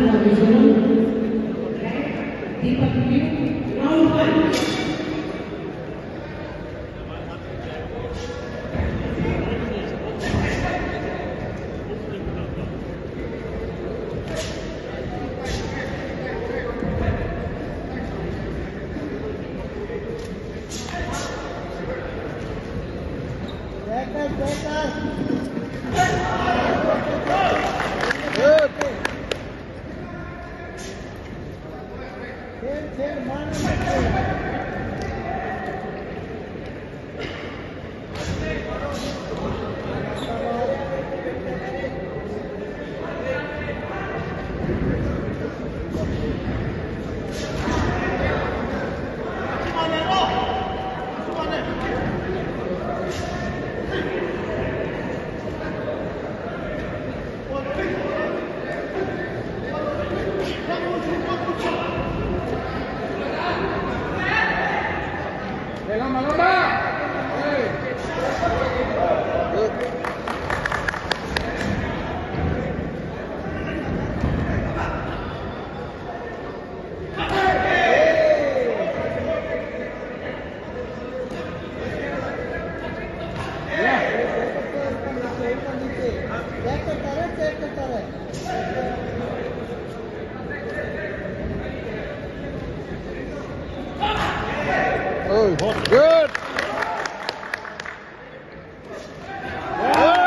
Tripura Mizoram. Deepak Q, round 1. Good. Good. Oh, good. Hey.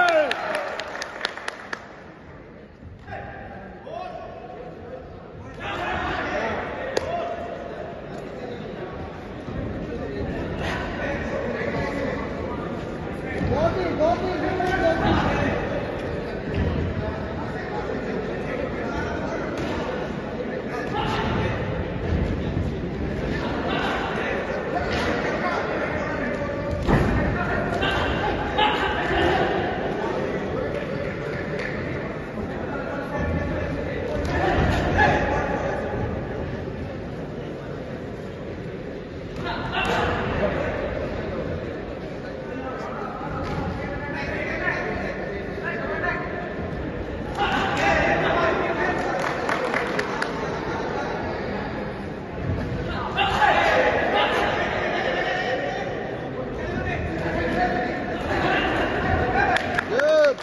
Good.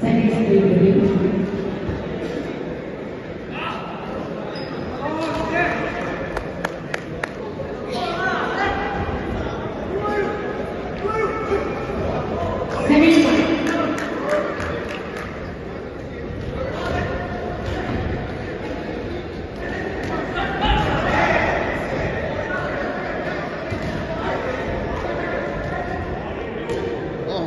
Seconds to the 7-1. Oh.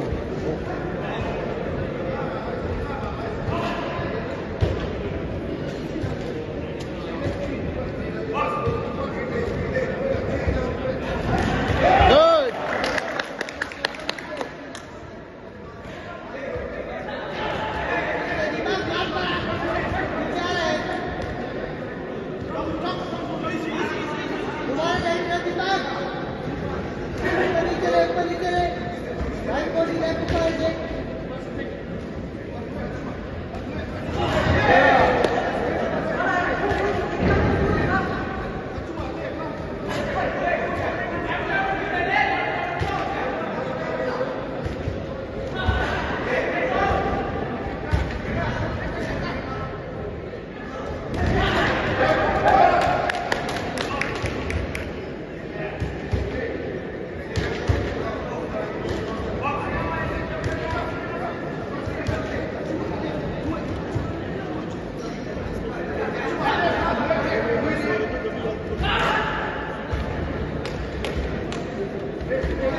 Good.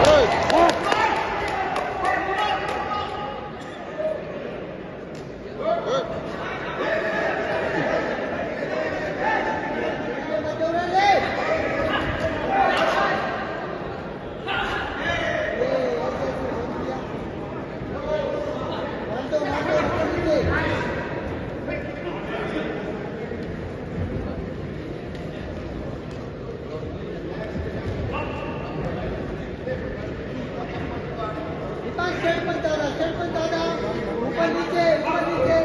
Hey. Good. दादा, ऊपर नीचे, ऊपर नीचे।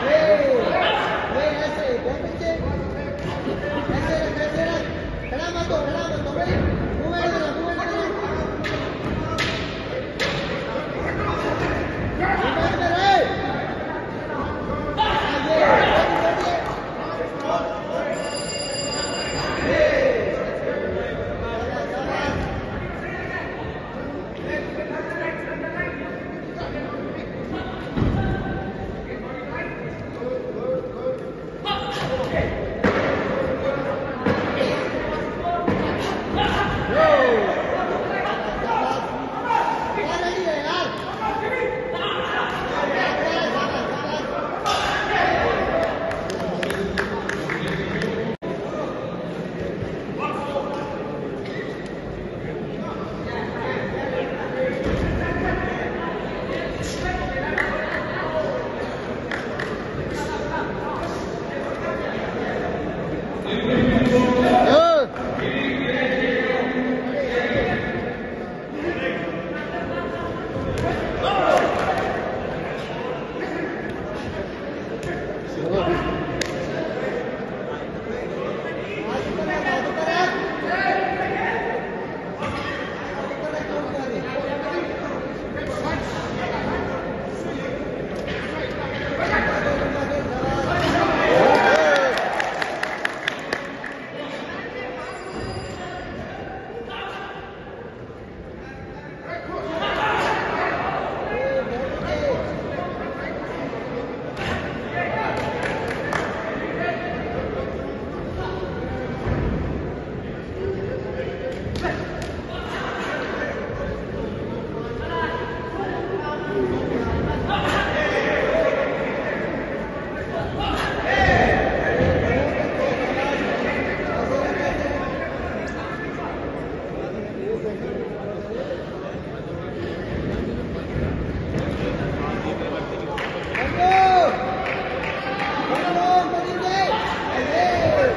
ये ये ऐसे बहुत नीचे, ऐसे रख, ऐसे रख। खड़ा मत हो, खड़ा मत हो भाई। मूवमेंट करो, मूवमेंट करो, मूवमेंट में रहे। ये रेडी, रेडी। शाबाश, शाबाश। शाबाश, यार रेडी है यार। शाबाश, शाबाश। Good. हाथ ऊपर रख, हाथ ऊपर रख, हाथ ऊपर रख, काउंट कर दे। घुमा दे, घुमा दे, शाबाश। Good. ए, बहुत अच्छे। बहुत अच्छे, शाबाश। ऐसे रख, ऐसे रख। बंदो, बंदो, ऊपर नीचे। ये, शाबाश।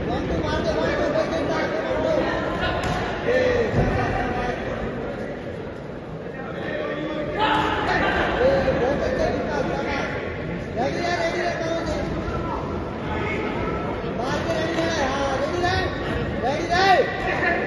वन टू मार दे, वन टू, कोई चिंता नहीं, वन टू। ए, शाबाश, शाबाश। ए, बहुत अच्छे विकास, शाबाश। रेडी है, रेडी है, करो जी। मार के रेडी रहना है, हाँ, रेडी रहे, रेडी रहे। शाबाश।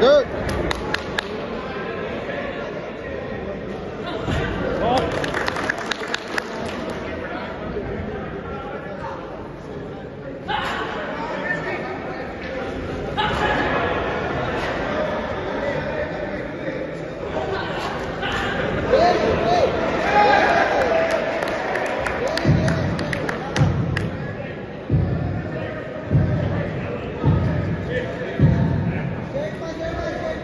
Good. ए, ए, स्ट्रेट मार, स्ट्रेट मार, straight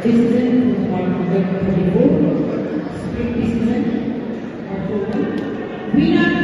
Decision for 134. Split decision. Or 4-1. Winner.